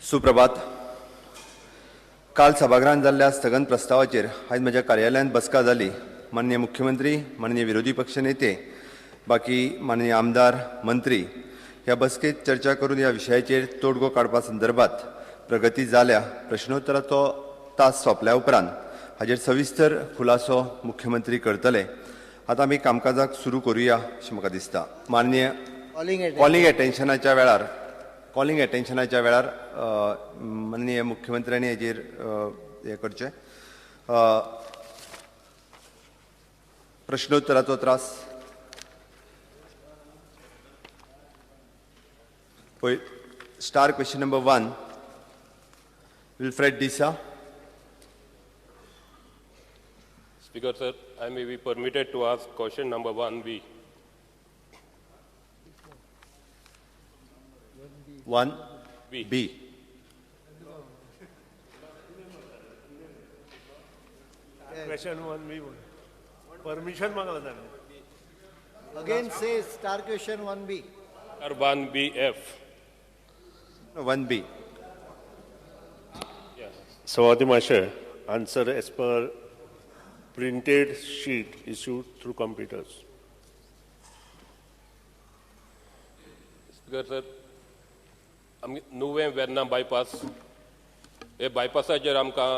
सुप्रभात. काल सभागृहांत जाल्ल्या स्थगन प्रस्तावाचेर आयज म्हज्या कार्यालयांत बसका जाली. माननीय मुख्यमंत्री, माननीय विरोधी पक्ष नेते, बाकी माननीय आमदार, मंत्री ह्या बसकेत चर्चा करून ह्या विशयाचेर तोडगो काडपा संदर्भात प्रगती जाल्या. प्रश्नोत्तराचो तास सोंपल्या उपरांत हाजेर सविस्तर खुलासो मुख्यमंत्री करतले. आतां आमी कामकाजाक सुरू करुया अशें म्हाका दिसता. माननीय कॉलिंग एटेन्शनाच्या वेळार माननीय मुख्यमंत्र्यांनी हेजेर हें करचें. प्रश्नोत्तराचो त्रास पळय. Star question number 1, Wilfred D'Sa. Speaker sir, I may be permitted to ask question number 1B. 1B. B. Question 1B. Permission मागला ताणें. Again say star question 1B. Star 1BF. 1B. Yes. Savati Mashe, answer as per printed sheet issued through computers. Speaker sir, आमी नुवें Verna bypass हे बायपासाचेर आमकां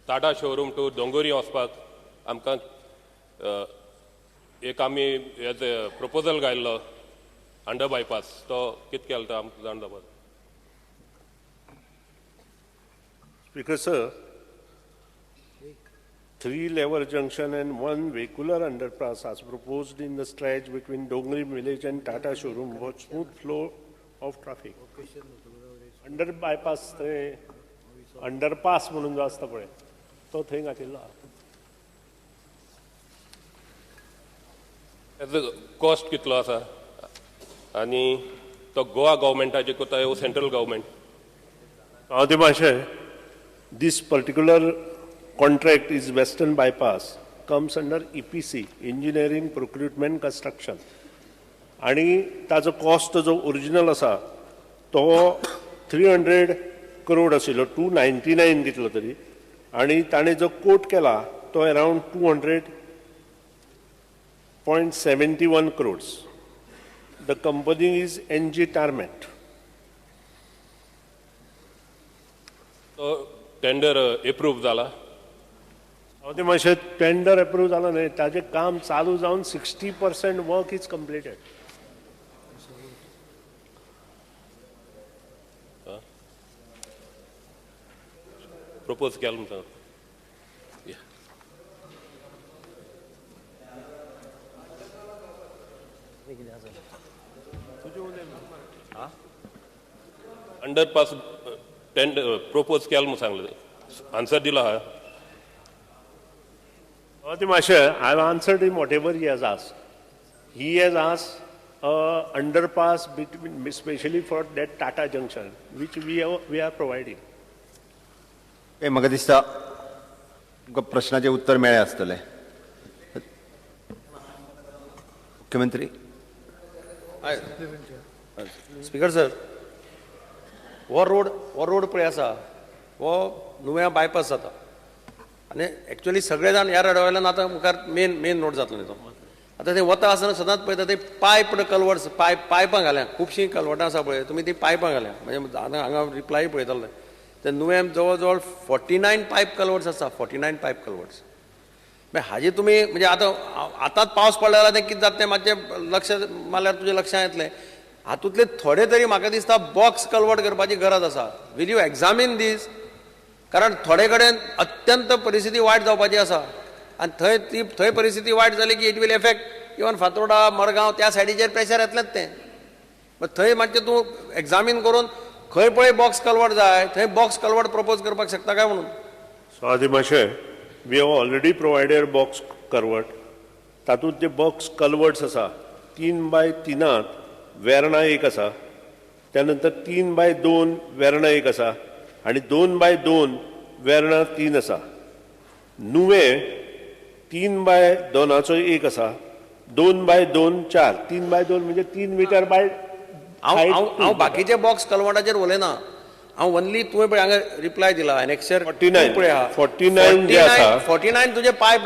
Tata showroom two दोंगोरी वचपाक आमकां एक आमी as proposal घायल्लो under bypass, तो कितें केलो तो आमकां जाण जावपाक. Speaker sir, 3 level junction and 1 vehicular underpass as proposed in the stretch between Dongri village and Tata showroom for smooth flow of traffic. Under bypass थंय अंडरपास म्हणून जो आसता पळय तो थंय घातिल्लो. तेजो कॉस्ट कितलो आसा आनी तो गोवा गव्हर्मेंटाचे कोता वो सेंट्रल गव्हर्मेंट? हांव मातशें this particular contract is Western Bypass, comes under EPC, Engineering Procurement Construction. आणि ताजो कॉस्ट जो ओरिजिनल आसा तो 300 करोड आशिल्लो, 299 कितलो तरी, आणि ताणें जो कोट केला तो around 200.71 crores. The company is NG Tarmac. तो टेंडर एप्रूव जाला? हांव ते मातशें टेंडर एप्रूव जाला न्हय, ताजें काम चालू जावन 60% वर्क is completed. Propose केला म्हणटा. अंडरपास टेंडर प्रपोज केला म्हूण सांगलें, आन्सर दिला हा. मातशें I have answered him whatever he has asked. He has asked underpass between, especially for that Tata junction, which we are providing. म्हाका दिसता तुमकां प्रश्नाचें उत्तर मेळ्ळें आसतलें. मुख्यमंत्री. स्पीकर सर, हो रोड पळय आसा हो नुव्या बायपास जाता आनी एक्चुअली सगळे जाण ह्या रोडा वयल्यान आतां मुखार मेन रोड जातलो न्ही तो. आतां ते वता आसतना सदांच पळयता ते पायप कलवर्ट्स पायपां घाल्या, खुबशीं कलवर्टां आसा पळय तुमी ती पायपां घाल्या. म्हणजे आतां हांगा रिप्लाय पळयताले ते नुव्यान जवळ जवळ 49 पायप कलवर्ट्स आसा, 49 पायप कलवर्ट्स. मागीर हाजी तुमी म्हणजे आतां आतांच पावस पडलो जाल्यार तें कितें जाता तें मातशें लक्ष मारल्यार तुजें लक्षांत येतलें. हातूंतले थोडे तरी म्हाका दिसता बॉक्स कलवर्ट करपाची गरज आसा. Will you examine these? कारण थोडे कडेन अत्यंत परिस्थिती वायट जावपाची आसा आनी थंय ती थंय परिस्थिती वायट जाली की it will affect even Fatorda, Margao त्या सायडीचेर प्रेशर येतलेंच तें. थंय मातशें तूं एग्जामीन करून खंय पळय बॉक्स कलवर्ट जाय थंय बॉक्स कलवर्ट प्रपोज करपाक शकता काय म्हणून. सो मातशें we have already provided box culvert. तातूंत जे बॉक्स कलवर्ट्स आसा 3x3 Verna एक आसा, त्यानंतर 3x2 Verna एक आसा आनी 2x2 Verna 3 आसा. नुवें 3x2 एक आसा, 2x2 4, 3x2 म्हणजे 3 मीटर बाय हांव हांव हांव बाकीचे बॉक्स कलवटाचेर उलयना. हांव ओनली तुवें पळय हांगा रिप्लाय दिला एनेक्शर 49 पळय आहा. 49 जे आसा. 49 तुजे पायप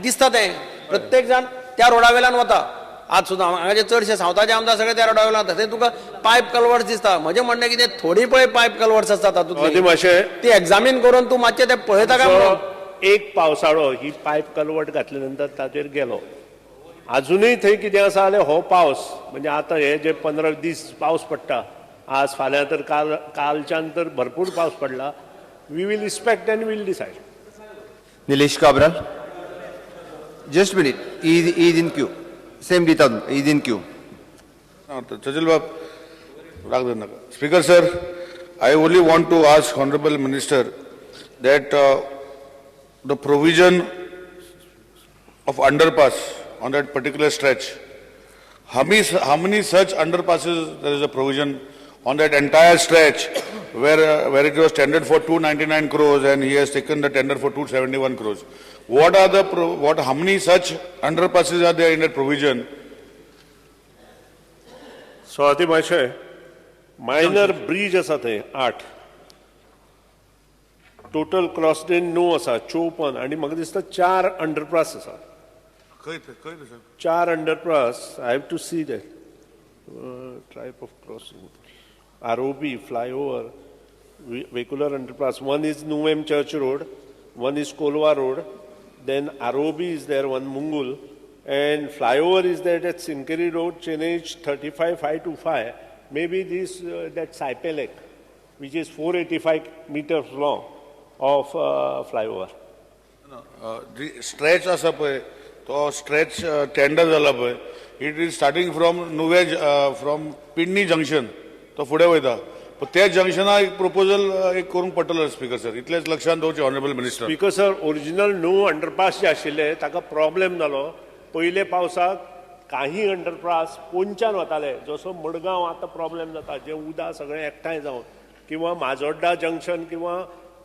दिसता तें प्रत्येक जाण त्या रोडा वेल्यान वता. आज सुद्दां हांगाचे चडशे सावथाचे आमदार सगळे त्या रोडा वेल्यान वता. थंय तुका पायप कलवर्ट्स दिसता. म्हजें म्हणणें कितें, थोडी पळय पायप कलवर्ट्स आसता तातूंतली स्वाती माशे ती एग्जामीन करून तूं मातशें तें पळयता काय म्हणून. एक पावसाळो ही पायप कलवट घातल्या नंतर ताचेर गेलो. अजुनूय थंय कितें आसा जाल्यार हो पावस म्हणजे आतां हे जे 15 दीस पावस पडटा, आज फाल्यां तर काल कालच्यान तर भरपूर पावस पडला. We will inspect and will decide. Nilesh Cabral. Just minute, is in queue. Same दिता, is in Q. Churchill बाब, राग धर नाका. Speaker sir, I only want to ask honourable minister that the provision of underpass on that particular stretch, how many such underpasses there is a provision on that entire stretch where it was tendered for 299 crores and he has taken the tender for 271 crores? What are the pro, what how many such underpasses are there in that provision? Swati माशे minor bridge आसा थंय 8, total cross drain 9 आसा, 54, आनी म्हाका दिसता 4 underpass आसा. खंय खंय sir? 4 underpass. I have to see that type of crossing, ROB, flyover, vehicular underpass. One is Nuvem Church Road, one is Kolwa Road, then ROB is there, one Mungul, and flyover is there at Sinkeri Road, Chainage 35525. Maybe this that Saipe Lake, which is 485 meters long of flyover. Stretch आसा पळय, तो stretch tender जाला पळय, it is starting from Nuvem, from Pindi junction तो फुडें वयता. पण त्या जंक्शना एक प्रपोजल एक करूंक पडटलो स्पीकर सर. इतलेंच लक्षांत दवरचें honourable minister. Speaker sir, original 9 underpass जे आशिल्ले ताका प्रॉब्लेम जालो. पयले पावसाक काही अंडरपास पोंच्यान वताले, जसो मडगांव आतां प्रॉब्लेम जाता, जे उदक सगळें एकठांय जावन, किंवा माजोड्डा जंक्शन किंवा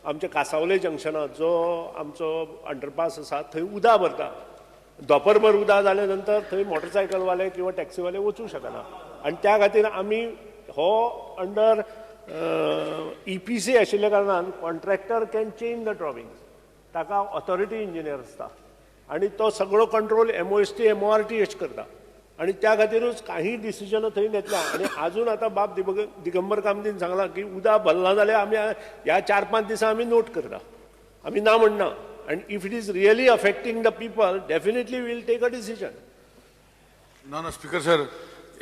आमच्या कासावले जंक्शनात जो आमचो अंडरपास आसा थंय उदक भरता. दोपरभर उदक जाले नंतर थंय मोटरसायकलवाले किंवा टॅक्सीवाले वचूं शकना आनी त्या खातीर आमी हो अंडर EPC आशिल्ल्या कारणान contractor can change the drawing. ताका ऑथॉरिटी इंजिनियर आसता आनी तो सगळो कंट्रोल MOST MORTH करता आनी त्या खातीरूच काही डिसिजनां थंय घेतल्या. आनी आजून आतां बाब दिगंबर कामतीन सांगलां की उदक भरलां जाल्यार आमी ह्या 4-5 दिसां आमी नोट करता, आमी ना म्हणना. And if it is really affecting the people, definitely we'll take a decision. ना ना स्पीकर सर,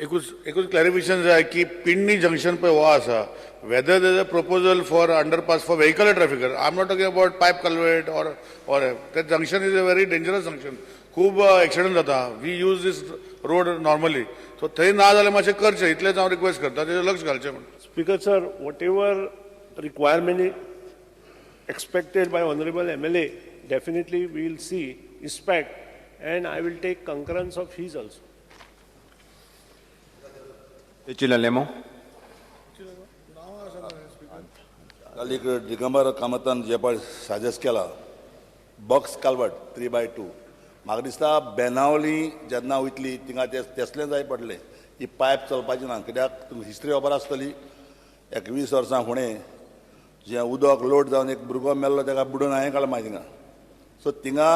एकूच क्लॅरिफिकेशन जाय की पिंडी जंक्शन पळय हो आसा, whether there is a proposal for underpass for vehicular traffic. I am not talking about pipe culvert or that junction is a very dangerous junction. खूब accident जाता. We use this road normally. So थंय ना जाल्यार मातशें करचें, इतलेंच हांव request करता, तेजेर लक्ष घालचें म्हूण. Speaker sir, whatever requirement expected by honourable MLA, definitely we will see, inspect, and I will take concurrence of his also. Lemo. काल एक दिगंबर कामतान जे पळय सजेस्ट केला बॉक्स कालवट 3x2, म्हाका दिसता बेनावली जेन्ना वयतली थिंगा तेसलें जाय पडलें. ही पायप चलपाची ना, कित्याक तुमकां हिस्ट्री खबर आसतली. 21 वर्सां फुडें जें उदक लोड जावन एक भुरगो मेल्लो, ताका बुडोवन हांवें काडलो मागीर थिंगा. सो थिंगा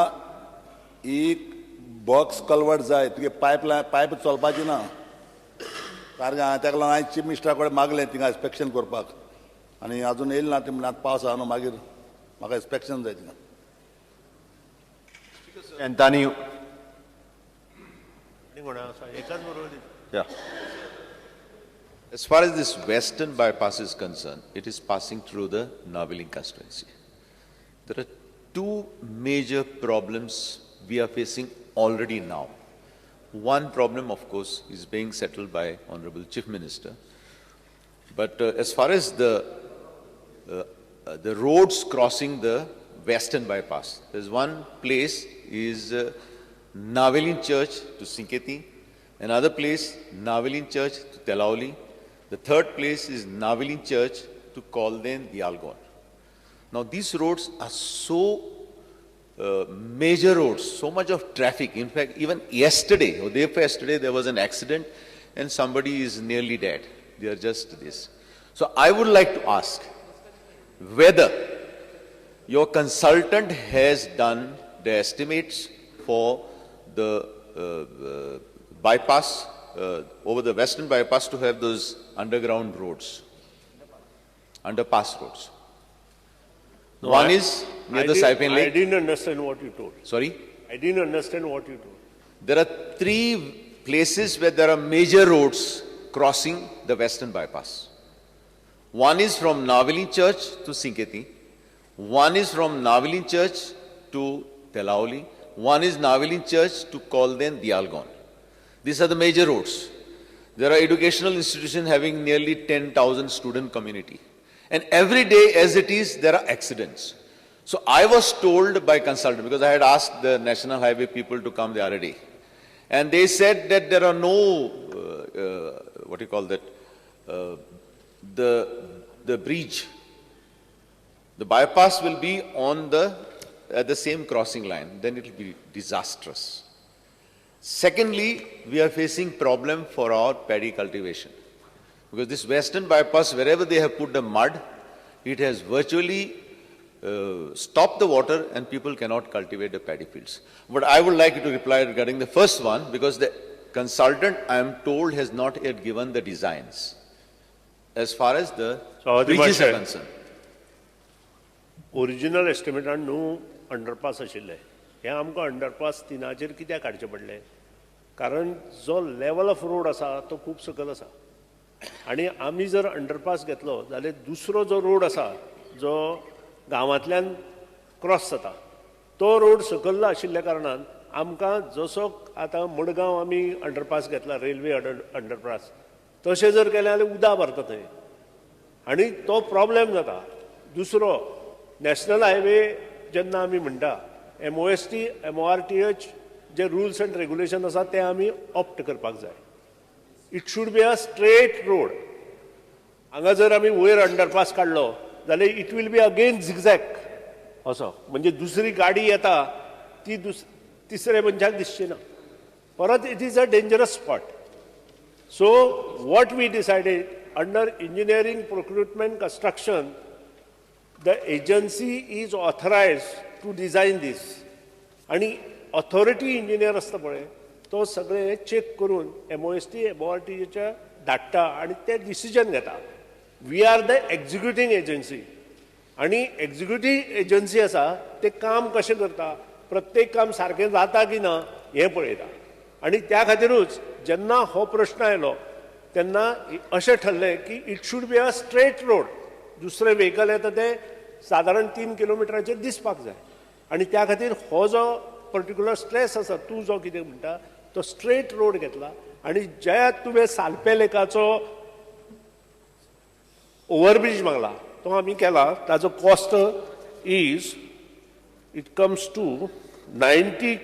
एक बॉक्स कलवट जाय, तुगे पायप पायप चलपाची ना. कारण हांवें ताका लागून हांवें चीफ मिनिस्टरा कडेन मागलें थिंगा इन्स्पेक्शन करपाक, आनी आजून येयलें ना. ती म्हणल्यार पावस आहा न्हू, मागीर म्हाका इन्स्पेक्शन जाय थिंगा. Antonio. Yeah. As far as this western bypass is concerned, it is passing through the Navelim constituency. There are two major problems we are facing already now. One problem, of course, is being settled by Honorable Chief Minister. But as far as the roads crossing the western bypass, there's one place is Navelim Church to Sinketi, another place Navelim Church to Telauli, the third place is Navelim Church to Kolden Dialgon. Now these roads are so major roads, so much of traffic. In fact, even yesterday or day before yesterday, there was an accident and somebody is nearly dead. They are just this. So I would like to ask whether your consultant has done the estimates for the bypass, over the western bypass to have those underground roads, underpass roads. No, One is near the Saipan I Lake. didn't understand what you told. Sorry? I didn't understand what you told. There are three places where there are major roads crossing the western bypass. One is from Navelim Church to Sanquetim. One is from Navelim Church to Telaulim. One is Navelim Church to Colden, Dialgon. These are the major roads. There are educational institutions having nearly 10,000 student community. And every day as it is, there are accidents. So I was told by consultant, because I had asked the National Highway people to come the other day. And they said that there are no, what do you call that, the bridge. The bypass will be on at the same crossing line, then it will be disastrous. Secondly, we are facing problem for our paddy cultivation. Because this western bypass, wherever they have put the mud, it has virtually stopped the water and people cannot cultivate the paddy fields. But I would like you to reply regarding the first one, because the consultant, I am told, has not yet given the designs as far as the bridges are concerned. Original एस्टिमेटान न्हू underpass आशिल्ले. हे आमकां underpass तिनाचेर कित्याक काडचे पडले, कारण जो level of road आसा तो खूब सकयल आसा आनी आमी जर अंडरपास घेतलो जाल्यार दुसरो जो रोड आसा जो गांवांतल्यान क्रॉस जाता तो रोड सकयल आशिल्ल्या कारणान आमकां जसो आतां मडगांव आमी अंडरपास घेतला, रेल्वे अंडरपास, तशें जर केलें जाल्यार उदक भरता थंय आनी तो प्रॉब्लेम जाता. दुसरो नॅशनल हायवे जेन्ना आमी म्हणटा MOST MORTH J rules and regulation आसा ते आमी ऑप्ट करपाक जाय. It should be a straight road. हांगा जर आमी वयर अंडरपास काडलो जाल्यार it will be again zigzag असो, म्हणजे दुसरी गाडी येता ती तिसऱ्या मनशाक दिसची ना, परत it is a dangerous spot. So what we decided under engineering procurement construction, the agency is authorised to design this. आनी ऑथॉरिटी इंजिनियर आसता पळय तो सगळें चॅक करून MOST MORTHच्या धाडटा आनी ते डिसिजन घेता. We are the executing agency आनी एक्झिक्युटीव एजन्सी आसा ते काम कशें करता, प्रत्येक काम सारकें जाता की ना हें पळयता. आनी त्या खातीरूच जेन्ना हो प्रश्न आयलो तेन्ना अशें ठरलें की it should be a straight road. दुसरें व्हेकल येता तें सादारण 3 किलोमिटराचेर दिसपाक जाय आनी त्या खातीर हो जो पर्टिक्युलर स्ट्रेस आसा तूं जो कितें म्हणटा तो स्ट्रेट रोड घेतला. आनी ज्या तुवें सालपे लेकाचो ओवरब्रीज मागला तो आमी केला, ताजो cost is it comes to 90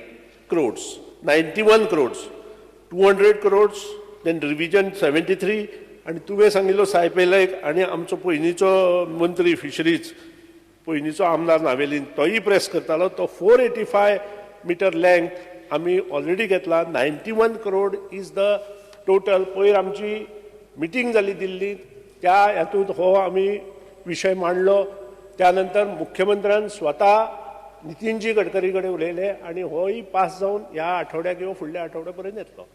crores, 91 crores, 200 crores, then revision 73. आनी तुवें सांगिल्लो सायपे लेक आनी आमचो पयलींचो मंत्री फिशरीज पयलींचो आमदार नावेलीन तोय प्रेस करतालो, तो 485 मिटर लेंथ आमी ऑलरेडी घेतला. 91 करोड is the total. पयर आमची मिटींग जाली दिल्लींत, त्या हातूंत हो आमी विशय मांडलो. त्या नंतर मुख्यमंत्र्यान स्वता नितीनजी गडकरी कडेन उलयले आनी होय पास जावन ह्या आठवड्याक किंवा फुडल्या आठवड्या पर्यंत येतलो.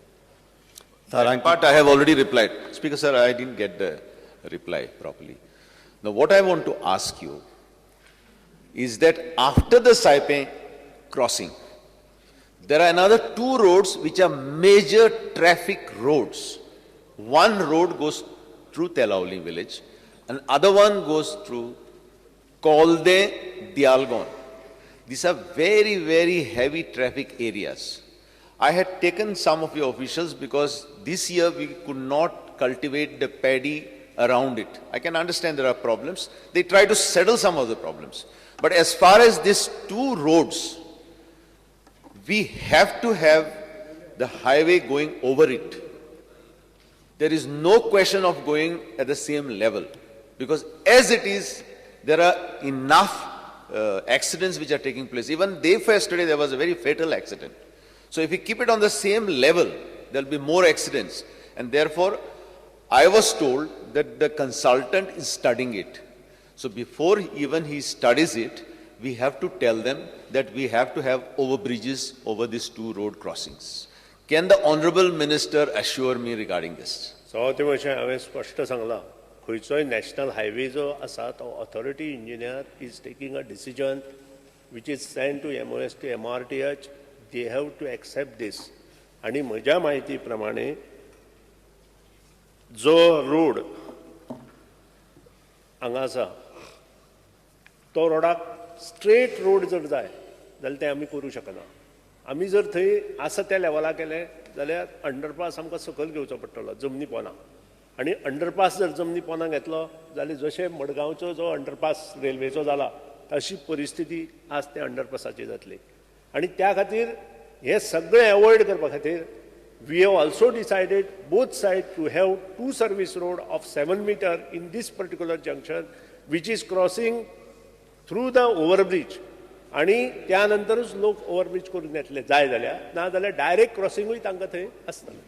Part I have already replied. Speaker sir, I didn't get the reply properly. Now what I want to ask you is that after the Saipe crossing, there are another 2 roads which are major traffic roads. One road goes through Telaulim village and other one goes through Kolde Dialgon. These are very, very heavy traffic areas. I had taken some of your officials because this year we could not cultivate the paddy around it. I can understand there are problems. They try to settle some of the problems. But as far as these 2 roads, we have to have the highway going over it. There is no question of going at the same level because as it is, there are enough accidents which are taking place. Even day before yesterday, there was a very fatal accident. So if we keep it on the same level, there will be more accidents. And therefore, I was told that the consultant is studying it. So before even he studies it, we have to tell them that we have to have overbridges over these two road crossings. Can the Honorable Minister assure me regarding this? सभापती महोदय, हांवें स्पश्ट सांगलां, खंयचोय national highway जो आसा तो authority engineer is taking a decision which is send to MOST MRTH. They have to accept this. आनी म्हज्या म्हायती प्रमाणे जो रोड हांगा आसा तो रोडाक स्ट्रेट रोड जर जाय जाल्यार तें आमी करूं शकना. आमी जर थंय आसा त्या लेवला केलें जाल्यार अंडरपास आमकां सकयल घेवचो पडटलो जमनी पोना, आनी अंडरपास जर जमनी पोना घेतलो जाल्यार जशें मडगांवचो जो अंडरपास रेल्वेचो जाला तशी परिस्थिती आज त्या अंडरपासाची जातली. आनी त्या खातीर हें सगळें एवॉयड करपा खातीर we have also decided both side to have two service road of 7 meter in this particular junction which is crossing through the overbridge. आनी त्या नंतरूच लोक ओवरब्रिज करून येतले जाय जाल्यार, ना जाल्यार डायरेक्ट क्रॉसिंगूय तांकां थंय आसतलें.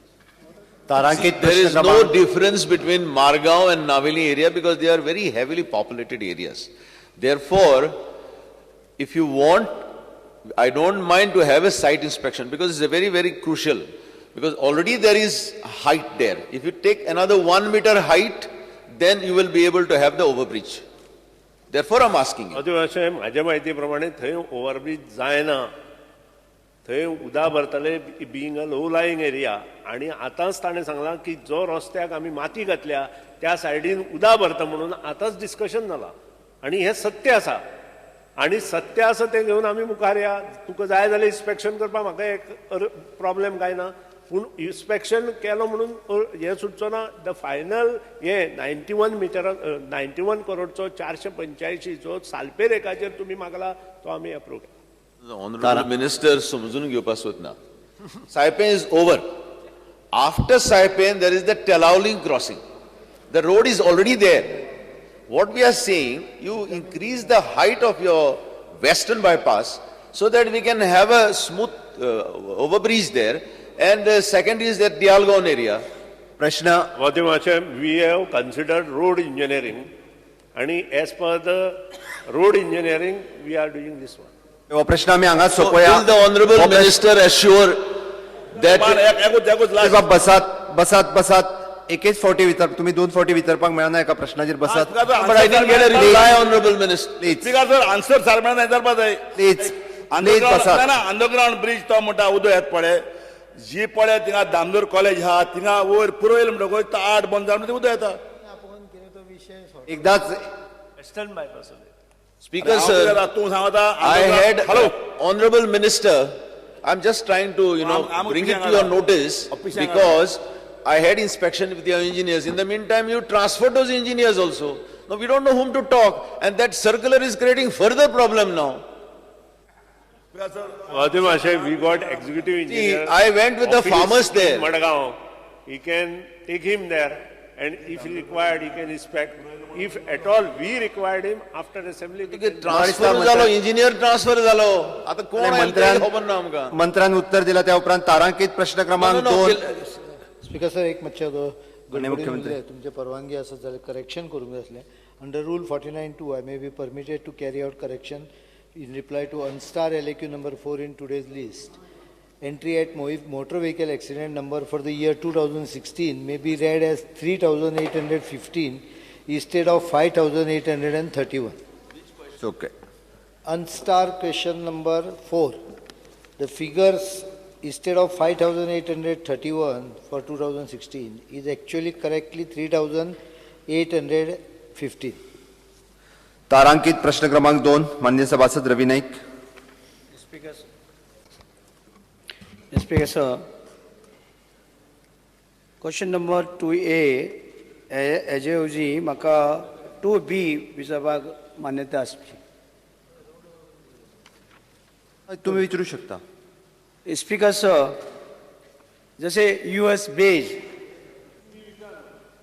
तारांकित There is प्रश्न no क्रमांक difference between Margao and Naveli area because they are very heavily populated areas. Therefore, if you want, I don't mind to have a site inspection because it's a very, very crucial. Because already there is height there. If you take another 1 meter height, then you will be able to have the overbridge. Therefore, I'm asking you. अशें म्हाज्या म्हायती प्रमाणे थंय overbridge जायना, थंय उदक भरतले being a low lying area. आनी आतांच ताणें सांगलां की जो रस्त्याक आमी माती घातल्या त्या सायडीन उदक भरता म्हणून आतांच डिस्कशन जालां आनी हें सत्य आसा. आनी सत्य आसा तें घेवन आमी मुखार या. तुका जाय जाल्यार इन्स्पेक्शन करपाक म्हाका एक प्रॉब्लेम कांय ना, पूण इन्स्पेक्शन केलो म्हणून हें सुटचो ना. The final हें 91 मिटर 91 करोडचो 485 जो सालपेर एकाचेर तुमी मागला तो आमी अप्रूव केला. The Honorable Minister समजून घेवपाक सोदना. Saipen is over. After Saipen, there is the Telaulim crossing. The road is already there. What we are saying, you increase the height of your western bypass so that we can have a smooth overbridge there. And second is that Dialgon area. प्रश्न सभापती, we have considered road engineering आनी as per the road engineering we are doing this one. हो प्रश्न आमी हांगा So सोंपोया. will the Honorable हो प्रश्न- Minister assure that एकूच बसात बसात बसात, एकेच फावटी विचार, तुम्ही दोन फावटी विचारपाक मेळना एका प्रश्नाचेर. बसात. But I didn't get a reply, Honorable Minister. Please speaker sir, answer सारकें मेळना विचारपा जाय. प्लीज प्लीज बसात. ना, अंडरग्रावंड ब्रिज तो म्हणटा उदक येत पडे जी पडे थिंगा दामदोर कॉलेज आहा थिंगा वयर पुरयलें म्हणटकूच तो आड बंद जावन उदक येता. आपूण कितें तो विशय सोड. एकदाच western bypass. Speaker sir, तूं सांगता I had, hello Honorable Minister, I'm just trying to, you know, I'm bring it to your notice because I had inspection with your engineers. In the meantime, you transferred those engineers also. Now, we don't know whom to talk, and that circular is creating further problem now. सभापती महाशय, we got executive engineer. I went with the farmers there. Madgaon, he can take him there and if required he can inspect. If at all we required him after assembly. Transfer जालो, engineer transfer जालो. आता कोण आयले ते खबर ना आमकां. मंत्र्यान उत्तर दिला त्या उपरांत तारांकित प्रश्न क्रमांक No, no, no, 2. Speaker sir, एक मातशें गडबडीन मुख्यमंत्री. उरलें, तुमचे परवानगी आसत जाल्यार करेक्शन करूंक जाय आसलें. Under rule 49(2) I may be permitted to carry out correction in reply to unstar LAQ number 4 in today's list. Entry at motor vehicle accident number for the year 2016 may be read as 3,815 instead of 5,831. Okay. Unstar question number 4. The figures instead of 5,831 for 2016 is actually correctly 3,815. तारांकित प्रश्न क्रमांक 2, माननीय सभासद Ravi Naik. Speaker sir, question number 2A हेजे ऐवजी म्हाका 2B विचारपाक मान्यता आसची. तुम्ही विचारू शकता. स्पीकर सर, जसे US base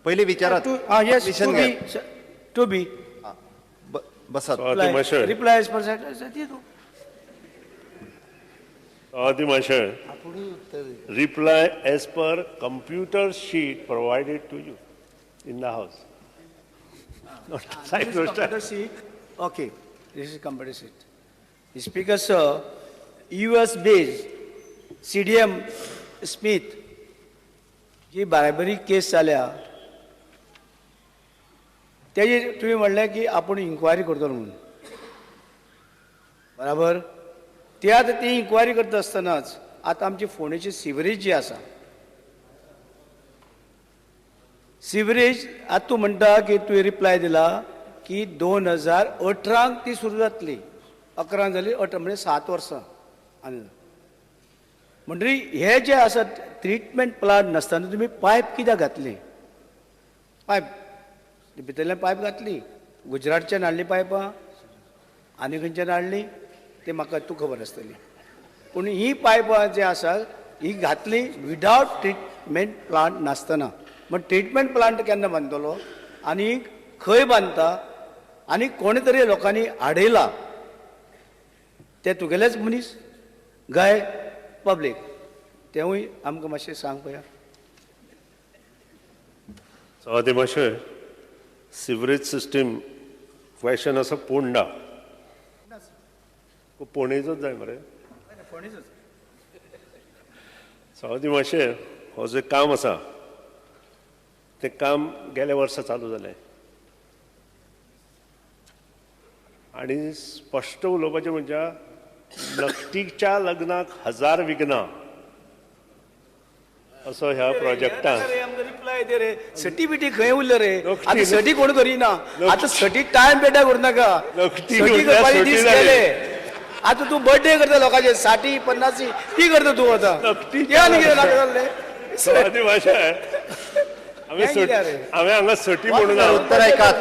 पहिले विचारात. येस, Permission घ्या. 2B बसात. सभापती महाशय, रिप्लाय एज पर सभापती महाशय, आपुणूच उत्तर दिता. Reply as per computer sheet provided to you. in the house. Cyclostyle. Sheet. Okay, this is computer sheet. Speaker sir, US base CDM Smith जी बाराबरी केस जाल्या तेजी तुवें म्हणलें की आपूण इन्क्वायरी करतलो म्हणून, बराबर? ती आतां ती इन्क्वायरी करता आसतनाच आतां आमची फोंडेची सिवरेज जी आसा, सिवरेज आतां तूं म्हणटा की तुवें रिप्लाय दिला की 2018 ती सुरू जातली, 11 जाली 18 म्हणजे 7 वर्सां. आनी म्हणटरी हे जे आसा ट्रिटमेंट प्लांट नासतना तुमी पायप कित्याक घातली? पायप भितरल्यान पायप घातली, गुजरातच्यान हाडली पायपां आनी खंयच्यान हाडली ते म्हाका तूं खबर आसतली. पूण ही पायपां जी आसा ही घातली विदावट ट्रिटमेंट प्लांट नासतना. मग ट्रिटमेंट प्लांट केन्ना बांदतलो आनी खंय बांदता आनी कोणे तरी लोकांनी आडयला ते तुगेलेच मनीस गाय पब्लीक, तेवूय आमकां मातशें सांग पळया. सभापती मातशें सिवरेज सिस्टीम क्वेशन आसा पोंडा, फोंडेचोच जाय मरे. सभापती मातशें हो जें काम आसा तें काम गेल्या वर्सा चालू जालें आनी स्पश्ट उलोवपाचें म्हणजे लकटीच्या लग्नाक 1000 विघ्नां असो ह्या प्रोजेक्टान. रिप्लाय दे रे, सटी बिटी खंय उरले रे? आतां सटी कोण करिना, आतां सटी टायम बेटा करूं नाका, सटी करपाचे दीस गेले. आतां तूं बर्थडे करता लोकांचे 60 50 ती करता तूं आतां. तें आनी कितें नाका जाल्लें? सभापती मातशें हांवें हांगा सटी म्हणून उत्तर आयकात,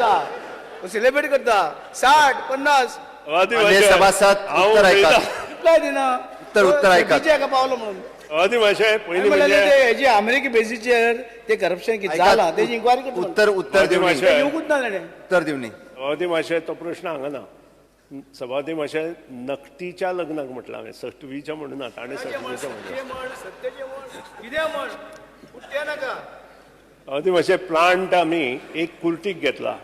सेलिब्रेट करता 60 50. सभासद उत्तर आयकात, रिप्लाय दिना, उत्तर आयकात. पावलो म्हणून सभापती मातशें पयलीं म्हणजे हेजी अमेरिकी बेसीचेर ते करप्शन कितें जालां तेजी इन्क्वायरी करता. उत्तर उत्तर दिवनी, येवकूच ना ताणें उत्तर दिवनी. सभापती मातशें तो प्रश्न हांगा ना. सभापती मातशें नकटीच्या लग्नाक म्हटलां हांवें, सटवीच्या म्हणून ना, ताणें सटवीच्या म्हणलें. सभापती मातशें प्लांट आमी एक कुर्टीक घेतला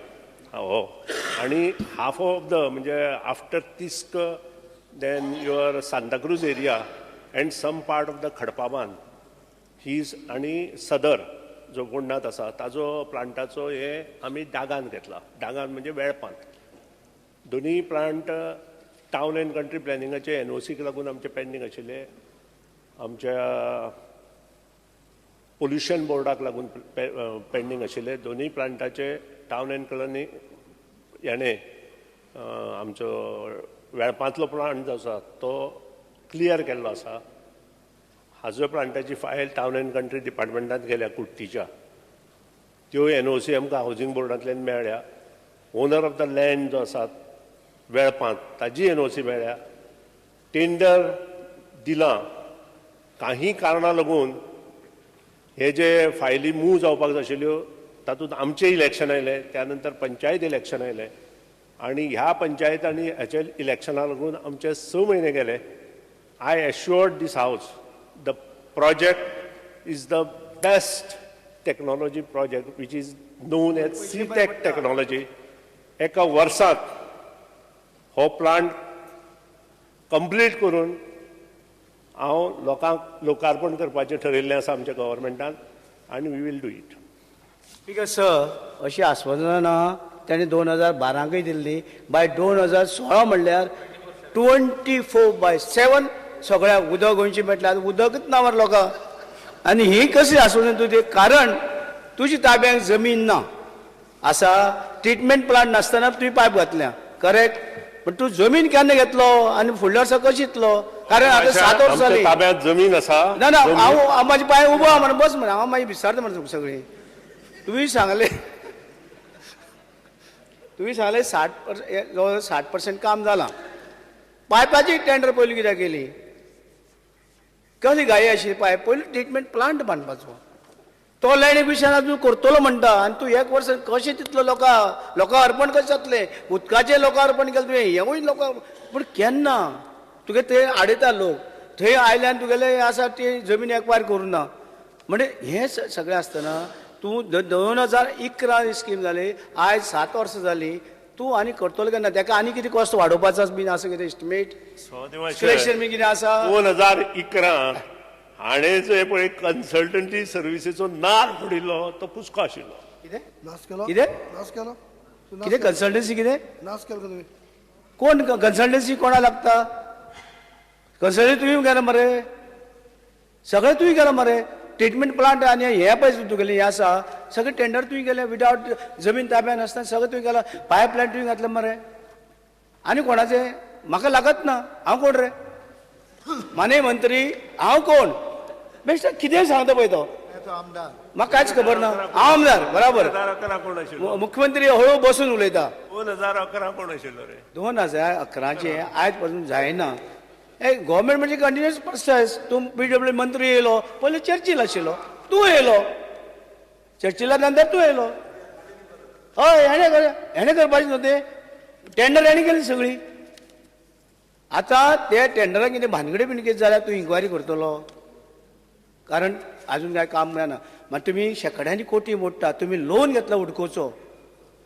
हो आनी हाफ ऑफ the म्हणजे after Tisk then your Santacruz area and some part of the Khadpabandh his आनी सदर जो फोंडांत आसा ताजो प्लांटाचो हे आमी डागान घेतला. डागान म्हणजे वेळपांत. दोनूय प्लांट टावन अँड कंट्री प्लॅनिंगाचे एनओसीक लागून आमचे पेंडींग आशिल्ले, आमच्या पोल्युशन बोर्डाक लागून पेंडींग आशिल्ले. दोनूय प्लांटाचे टावन अँड कॉलनी याणे आमचो वेळपांतलो प्लांट जो आसा तो क्लियर केल्लो आसा. हाजो प्लांटाची फायल टावन अँड कंट्री डिपार्टमेंटांत गेल्या कुर्टीच्या, त्यो एनओसी आमकां हावजींग बोर्डांतल्यान मेळ्ळ्या. ओनर ऑफ the land जो आसा वेळपांत ताजी एनओसी मेळ्ळ्या. टेंडर दिलां, काही कारणां लागून हे जे फायली मूव जावपाक जाय आशिल्ल्यो तातूंत आमचें इलेक्शन आयलें, त्या नंतर पंचायत इलेक्शन आयलें आनी ह्या पंचायत आनी हाच्या इलेक्शनाक लागून आमचे 6 म्हयने गेले. I assured this house the project is the best technology project which is known as CTEC technology. एका वर्साक हो प्लांट कंप्लीट करून हांव लोकांक लोकार्पण करपाचें ठरयल्लें आसा आमच्या गव्हर्मेंटान आनी we will do it. Speaker sir, अशी आस्वादनां ना ताणें 2012कूय दिल्ली, बाय 2016 म्हणल्यार 24/7 सगळ्याक उदक गोंयचें मेळटलें. आतां उदकच ना मरे लोकांक. आनी ही कशी आस्वादन तुजें, कारण तुजी ताब्यांत जमीन ना आसा, ट्रिटमेंट प्लांट नासतना तुवें पायप घातल्या, करेक्ट? पण तूं जमीन केन्ना घेतलो आनी फुडल्या वर्सा कशी येतलो? कारण आतां 7 वर्सां जालीं ताब्यांत जमीन आसा. ना ना, हांव म्हाजे पांय उबो आहा म्हणून बस म्हण, हांव मागीर विचारता म्हणून तुमकां सगळीं. तुवें सांगलें, तुवें सांगलें 60% जवळ 60% काम जालां. पायपाची टेंडर पयलीं कित्याक केली? कसली घाई आशिल्ली? पायप पयलीं ट्रिटमेंट प्लांट बांदपाचो, तो लँड एक्विशन तूं करतलो म्हणटा आनी तूं एक वर्स कशें तितलो लोकां अर्पण कशें जातलें? उदकाचें लोकां अर्पण केलें तुवें, हेंवूय लोकां, पूण केन्ना तुगे थंय आडयता लोक, थंय आयल्यान तुगेलें आसा ती जमीन एक्वायर करूं ना. म्हणजे हें सगळें आसतना तूं 2011 स्कीम जाली, आयज 7 वर्सां जाली, तूं आनी करतलो केन्ना? तेका आनी कितें कॉस्ट वाडोवपाचो बीन आसा कितें एस्टिमेट, कलेक्शन बी कितें आसा? 2011 हाणें जे पळय कन्सल्टंटी सर्विसीचो नार फोडिल्लो तो कुस्को आशिल्लो. कितें नाश केलो? कितें नाश केलो? कितें कन्सल्टन्सी कितें नाश केलो तुवें? कोण कन्सल्टन्सी कोणा लागता? कन्सल्टन्सी तुवें केला मरे, सगळें तुवें केलां मरे. ट्रिटमेंट प्लांट आनी हें पळय तुगेलें हें आसा सगळें टेंडर तुवें केलें, विदावट जमीन ताब्यान आसतना सगळें तुवें केलां, पायपलायन तुवें घातलें मरे. आनी कोणाचें म्हाका लागत ना, हांव कोण रे माननीय मंत्री, हांव कोण? बेश्टें कितें सांगता पळय तो, म्हाका कांयच खबर ना. हांव आमदार बराबर, मुख्यमंत्री हळू बसून उलयता. 2011 कोण आशिल्लो रे? 2011 आयज पासून जायना. हे गव्हर्मेंट म्हणजे कंटिन्युअस प्रोसेस. तूं पीडब्ल्यू मंत्री येयलो, पयलीं चर्चील आशिल्लो, तूं येयलो चर्चिला नंतर तूं येयलो. हय, हेणें करपाचें न्हू तें, टेंडर हेणें केली सगळी. आतां ते टेंडराक कितें भानगडी बीन कितें जाल्यार तूं इन्क्वायरी करतलो, कारण आजून कांय काम जायना. मागीर तुमी शेंकड्यांनी कोटी मोडटा, तुमी लोन घेतला हुडकोचो,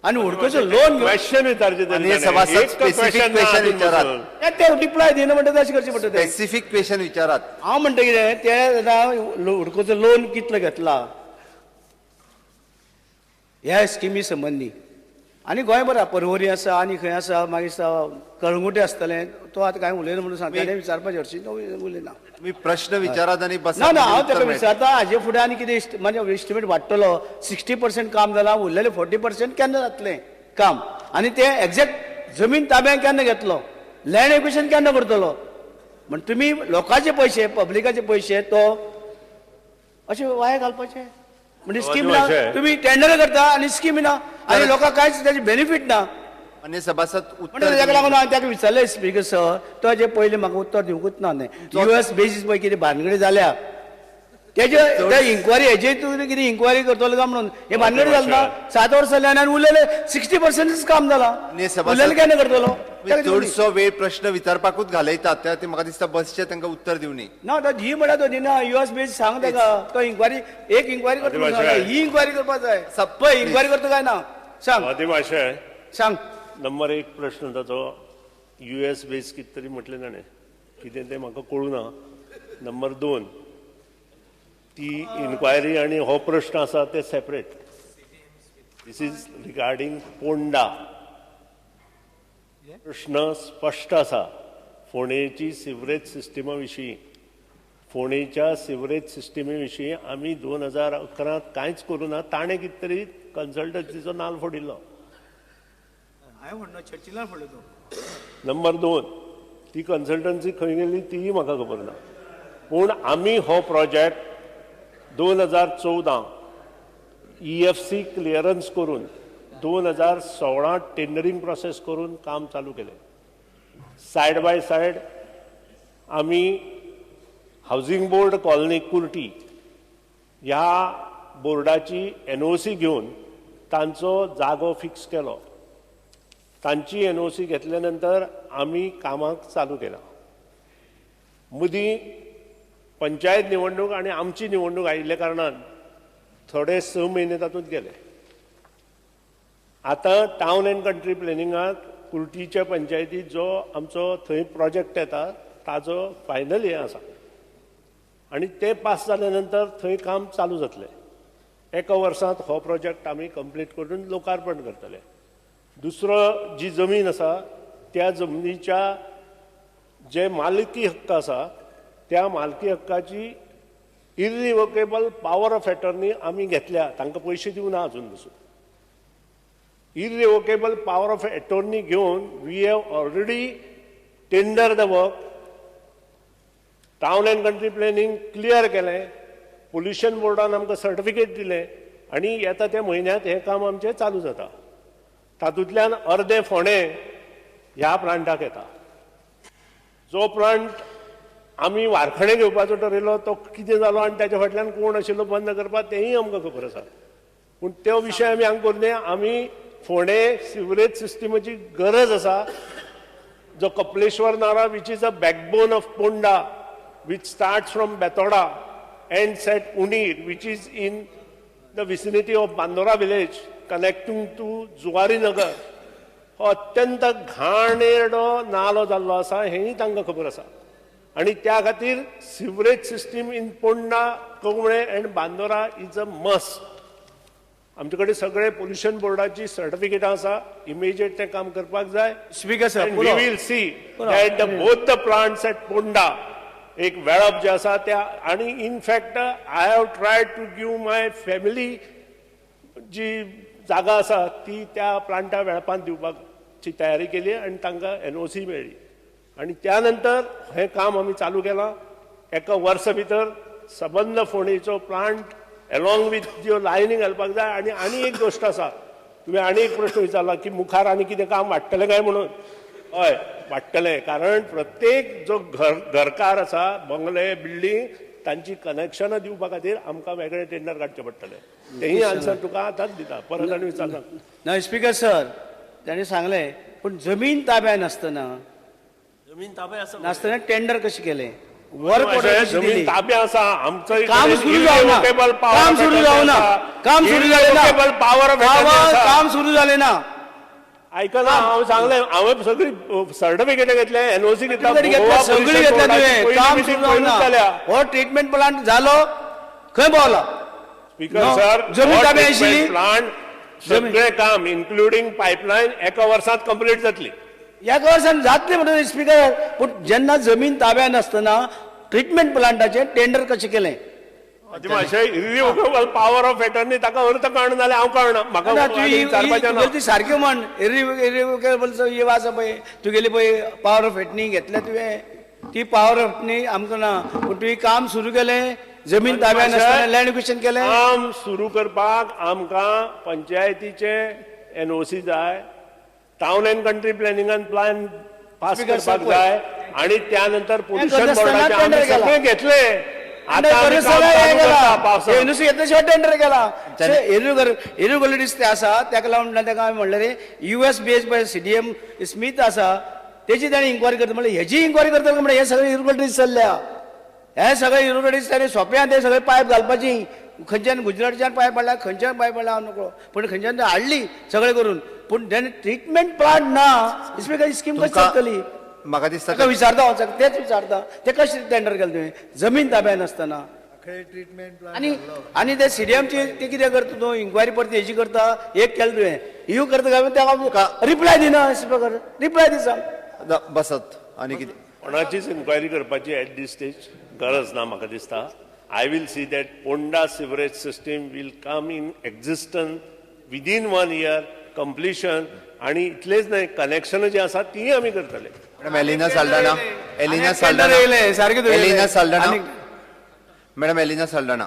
आनी हुडकोचो लोन क्वेश्चन विचारचें. ते रिप्लाय दिना म्हणटा तशें करचें पडटा. स्पेसिफीक क्वेश्चन विचारात. हांव म्हणटा कितें, ते आतां हुडकोचो लोन कितलो घेतला ह्या स्किमी संबंदी. आनी गोंयभर परवरी आसा आनी खंय आसा, मागीर कळंगुटे आसतलें, तो आतां कांय उलयना म्हणून सांगता, ताणें विचारपाचें हरशीं तो उलयना. तुमी प्रश्न विचारात आनी बस. ना ना, हांव ताका विचारता हाजे फुडें आनी कितें म्हणजे एस्टिमेट वाडटलो. 60% काम जालां, उरलेलें 40% केन्ना जातलें काम, आनी तें एग्जॅक्ट जमीन ताब्यान केन्ना घेतलो, लँड एक्विशन केन्ना करतलो. म्हण तुमी लोकांचे पयशे, पब्लिकाचे पयशे तो अशें वाया घालपाचे म्हणजे स्कीम ना. तुमी टेंडर करता आनी स्कीम ना, आनी लोकांक कांयच ताजे बेनिफीट ना. आनी सभासद म्हणटा ताका लागून हांवें ताका विचारलें स्पीकर सर, तो जे पयलीं म्हाका उत्तर दिवंकूच ना न्ही. युएस बेजीस पळय कितें भानगडी जाल्या तेजे ते इन्क्वायरी हेजे तूं कितें इन्क्वायरी करतलो काय म्हणून हे भानगडी जालें ना. 7 वर्सां जालीं आनी उरलेले 60% काम जालां, उरलेलें केन्ना करतलो? चडसो वेळ प्रश्न विचारपाकूच घालयतात, त्या ते म्हाका दिसता बसचे तांकां उत्तर दिवनी ना. ही म्हळ्यार तो दिना युएस बेज सांग ताका, तो इन्क्वायरी एक इन्क्वायरी करता, ही इन्क्वायरी करपाक जाय. पळय इन्क्वायरी करता काय ना सांग. सांग. नंबर 1 प्रश्न ताचो युएस बेज कितें तरी म्हटलें ताणें, कितें तें म्हाका कळूं ना. नंबर 2 ती इन्क्वायरी आनी हो प्रश्न आसा ते separate. This is regarding Ponda. प्रश्न स्पश्ट आसा, फोंडेची सिवरेज सिस्टिमा विशीं. फोंडेच्या सिवरेज सिस्टिमे विशीं आमी 2011 कांयच करूं ना. ताणें कितें तरी कन्सल्टन्सीचो नाल फोडिल्लो. नंबर 2 ती कन्सल्टन्सी खंय गेली तीय म्हाका खबर ना. पूण आमी हो प्रोजेक्ट 2014 EFC क्लियरन्स करून 2016 टेंडरींग प्रोसेस करून काम चालू केलें. सायड बाय सायड आमी हावजींग बोर्ड कॉलनी कुर्टी ह्या बोर्डाची NOC घेवन तांचो जागो फिक्स केलो. तांची NOC घेतल्या नंतर आमी कामाक चालू केलां. मदीं पंचायत निवडणूक आनी आमची निवडणूक आयिल्ल्या कारणान थोडे 6 म्हयने तातूंत गेले. आतां टावन अँड कंट्री प्लॅनिंगाक कुर्टीच्या पंचायतीत जो आमचो थंय प्रोजेक्ट येता ताजो फायनल हें आसा आनी ते पास जाल्या नंतर थंय काम चालू जातलें. एका वर्सांत हो प्रोजेक्ट आमी कंप्लीट करून लोकार्पण करतले. दुसरो जी जमीन आसा त्या जमनीच्या जे मालकी हक्क आसा त्या मालकी हक्काची इरिव्होकेबल पावर ऑफ एटर्नी आमी घेतल्या, तांकां पयशे दिवना अजून पसून. इरिव्होकेबल पावर ऑफ एटर्नी घेवन we have already tender the work. Town and country planning clear केलें, पोल्युशन बोर्डान आमकां सर्टिफिकेट दिलें आनी येता त्या म्हयन्यांत हें काम आमचें चालू जाता. तातूंतल्यान अर्दें फोंडें ह्या प्लांटाक येता. जो प्लांट आमी वारखणे घेवपाचो ठरयलो तो कितें जालो आनी ताच्या फाटल्यान कोण आशिल्लो बंद करपाक तेंय आमकां खबर आसा. पूण तो विशय आमी हांगा करूं नये. आमी फोंडें सिवरेज सिस्टमाची गरज आसा. जो Kapleshwar Nala which is a backbone of Ponda which starts from Betora ends at Unir which is in the vicinity of Bandora village connecting to Zuari Nagar हो अत्यंत घाणेरडो नालो जाल्लो आसा हेंय तांकां खबर आसा आनी त्या खातीर sewerage system in Ponda, Colva and Bandora is a must. आमचे कडेन सगळे पोल्युशन बोर्डाची सर्टिफिकेटां आसा. इमिजिएट तें काम करपाक जाय. Speaker sir, And we will see that the both the plants at Ponda, एक वेळप जे आसा त्या. आणि in fact I have tried to give my family जी जागा आसा ती त्या प्लांटा वेळपान दिवपाची तयारी केली आनी तांकां एनओसी मेळ्ळी आनी त्या नंतर हें काम आमी चालू केलां. एका वर्सा भितर सबंद फोंडेचो प्लांट एलॉंग विथ ज्यो लायनी घालपाक जाय. आनी आनी एक गोश्ट आसा, तुवें आनी एक प्रश्न विचारला की मुखार आनी कितें काम वाडटलें काय म्हणून. हय, वाडटलें, कारण प्रत्येक जो घर घरकार आसा, बंगले, बिल्डींग, तांची कनेक्शनां दिवपा खातीर आमकां वेगळे टेंडर काडचे पडटले. तेंय आन्सर तुका आतांच दिता, परत आनी विचारना. ना स्पीकर सर, ताणें सांगलें, पूण जमीन ताब्यात नासतना जमीन ताब्या आसा. नासतना टेंडर कशें केलें? वर्क ऑर्डर कशी जमीन दिली? ताब्या आसा आमचो. काम सुरू जावना, काम सुरू जावना, काम सुरू जालें ना. पावर. काम सुरू जालें ना. आयकना, हांव सांगलें, हांवें सगळी सर्टिफिकेट घेतले, एनओसी घेतला. घेतल्या, सगळी घेतल्या तुवें, काम सुरू जावना. हो ट्रिटमेंट प्लांट जालो खंय पावला? Speaker No. Sir, जमीन ताब्यात आशिल्ली? प्लांट सगळें काम इन्क्लुडींग पायपलायन एका वर्सात कंप्लीट जातली. एका वर्सान जातली म्हणून स्पीकर, पूण जेन्ना जमीन ताब्यात नासतना ट्रिटमेंट प्लांटाचें टेंडर कशें केलें? मातशें इरिव्होकेबल पावर ऑफ एटर्नी ताका अर्थ कळना जाल्यार हांव कळना म्हाका. ना, तुवें विचारपाचें ना. तुगेली ती सारकें म्हण, इरिव्होकेबल ही आसा पळय तुगेली, पळय पावर ऑफ एटर्नी घेतल्या तुवें, ती पावर ऑफ एटर्नी आमकां ना. पूण तुवें काम सुरू केलें जमीन ताब्यात नासतना, लँड एक्विशन केलें. काम सुरू करपाक आमकां पंचायतीचे एनओसी जाय, टावन अँड कंट्री प्लॅनिंगान प्लॅन पास Speaker करपाक sir, जाय आणि त्यानंतर पोल्युशन करनासतना बोर्डाचे आमी tender केला. सगळें घेतले. आता आमी काम चालू करता पावसात. एनओसी घेतल्या टेंडर केला. इरेग्युलरिटीज ते आसा, ताका लागून ताका हांवें म्हणलें रे, युएस बेस्ड पळय सीडीएम स्मीथ आसा, तेजी ताणें इन्क्वायरी करता म्हणल्यार हेजी इन्क्वायरी करता म्हणल्यार हे सगळे इरेग्युलरिटीज चल्ल्या. हे सगळे इरेग्युलरिटीज ताणें सोंपें ते सगळे पायप घालपाची. खंयच्यान गुजरातच्यान पायप हाडल्या, खंयच्यान पायप हाडल्या हांव नकळो, पूण खंयच्यान ते हाडली सगळें करून, पूण जेन्ना ट्रिटमेंट प्लांट ना, स्पीकर, स्कीम कशी तुमकां चलतली? म्हाका दिसता ताका विचारता हांव, तेच विचारता, ते कशें टेंडर केलें तुवें जमीन ताब्यात नासतना? ट्रिटमेंट प्लांट आनी आनी ते सीडीएमची ते कितें करता तूं? इन्क्वायरी परती हेजी करता. एक केलें तुवें, हिवू करता काय ताका रिप्लाय दिना. स्पीकर, रिप्लाय दी सांग. बसत आनी कितें? कोणाचीच इन्क्वायरी करपाची एट दीस स्टेज गरज ना म्हाका दिसता. I will see that Ponda sewerage system will come in existence within one year completion. आणि इतलेच न्हय, कनेक्शन जी आसा तीय आमी करतले. मॅडम एलिना साल्डाना, एलिना आनी साल्डाना. येयलें, सारकें तुवें एलिना येयलें. साल्डाना. आनी मॅडम एलिना साल्डाना.